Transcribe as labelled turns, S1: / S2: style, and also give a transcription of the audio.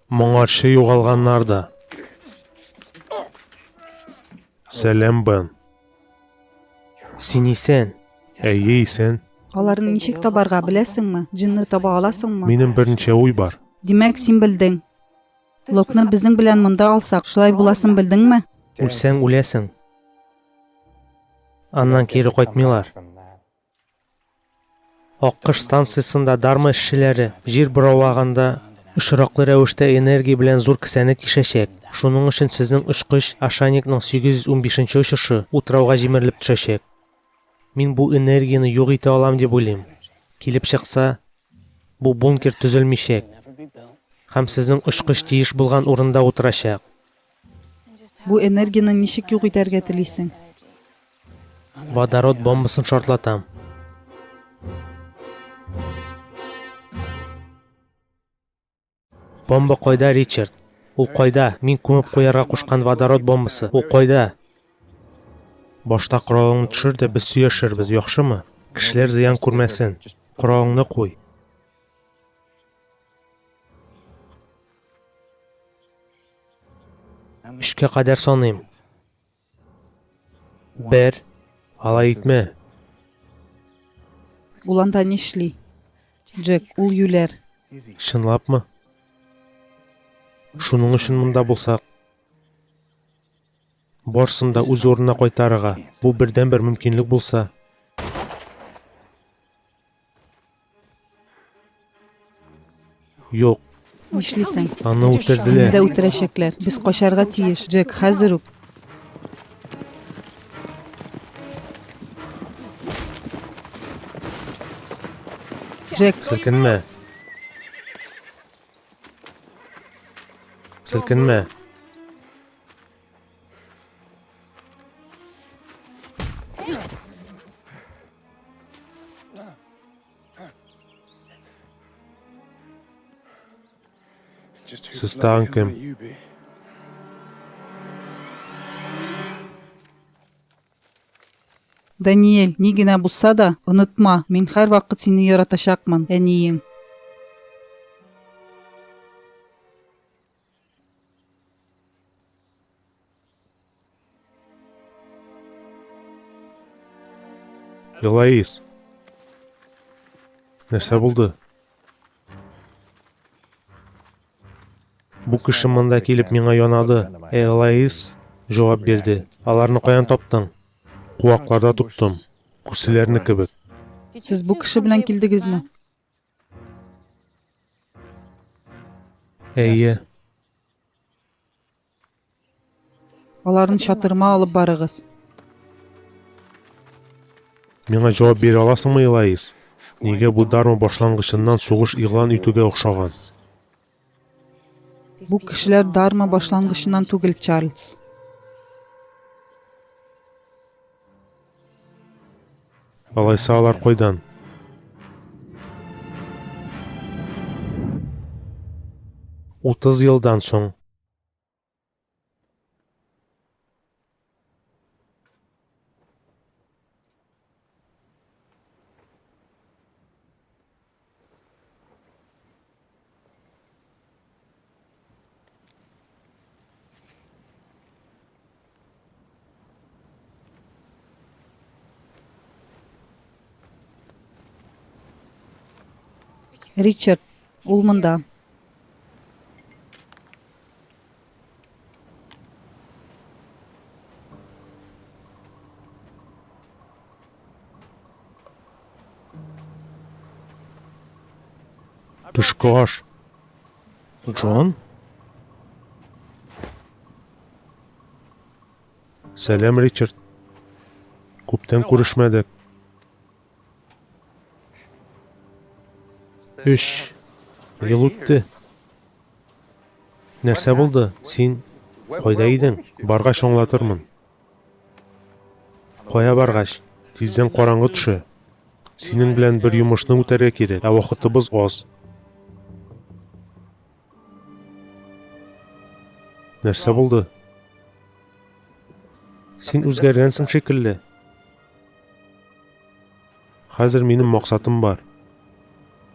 S1: Моңарчы югалганнар да. Сәлам, Бен.
S2: Син исән.
S1: Әйе, исән.
S3: Аларны ничек табарга, беләсеңме? Джинны таба аласыңмы?
S1: Минем берничә уй бар.
S3: Димәк, син белдең. Локны безнең белән монда алсак, шулай буласын белдеңме?
S2: Үлсәң үләсең. Аннан кире кайтмыйлар. Аккош станциясендә Дарма эшчеләре җир бораулаганда очраклы рәвештә энергия белән зур кесәне тишәчәк. Шуның өчен сезнең очкыч Ашаникның 815 нче очышы утрауга җимерелеп төшәчәк. Мин бу энергияне юк итә алам дип уйлыйм. Килеп чыкса, бу бункер төзелмичәк һәм сезнең очкыч тиеш булган урында утырачак.
S3: Бу энергияне ничек юк итәргә телисең?
S2: Водород бомбасын шартлатам. Бомба кайда, Ричард? Ул кайда? Мин күмеп куярга кушкан водород бомбасы. Ул кайда?
S1: Башта коралыңны төшер дә без сөйләшербез, яхшымы? Кешеләр зыян күрмәсен. Коралыңны куй.
S2: Өчкә кадәр саныйм. Бер.
S1: Алай итмә.
S3: Ул анда нишли? Джек, ул юләр.
S1: Чынлапмы? Шуның өчен монда булсак, барсын да үз урынына кайтарырга, бу бердәнбер мөмкинлек булса. Юк.
S3: Нишлисең?
S1: Аны үтерделәр.
S3: Сине дә үтерәчәкләр. Без качарга тиеш, Джек, хәзер үк. Джек.
S1: Селкенмә. Селкенмә. Сез тагын кем?
S3: Даниэль, ни генә булса да, онытма, мин һәрвакыт сине яратачакмын, әниең.
S1: Элоиз. Нәрсә булды? Бу кеше монда килеп миңа янады. Ә Элоиз җавап бирде. Аларны каян таптың? Куакларда тоттым. Күселәрне кебек.
S3: Сез бу кеше белән килдегезме?
S1: Әйе.
S3: Аларны чатырыма алып барыгыз.
S1: Миңа җавап бирә аласыңмы, Элоиз? Нигә бу Дарма башлангычыннан сугыш игълан итүгә охшаган?
S3: Бу кешеләр Дарма башлангычыннан түгел, Чарльз.
S1: Алайса алар кайдан? 30 елдан соң.
S3: Ричард, ул монда.
S1: Төшке аш. Джон? Сәлам, Ричард. Күптән күрешмәдек. Өч ел үтте. Нәрсә булды? Син кайда идең? Баргач аңлатырмын. Кая баргач? Тиздән караңгы төшә. Синең белән бер йомышны үтәргә кирәк, ә вакытыбыз аз. Нәрсә булды? Син үзгәргәнсең шикелле. Хәзер минем максатым бар.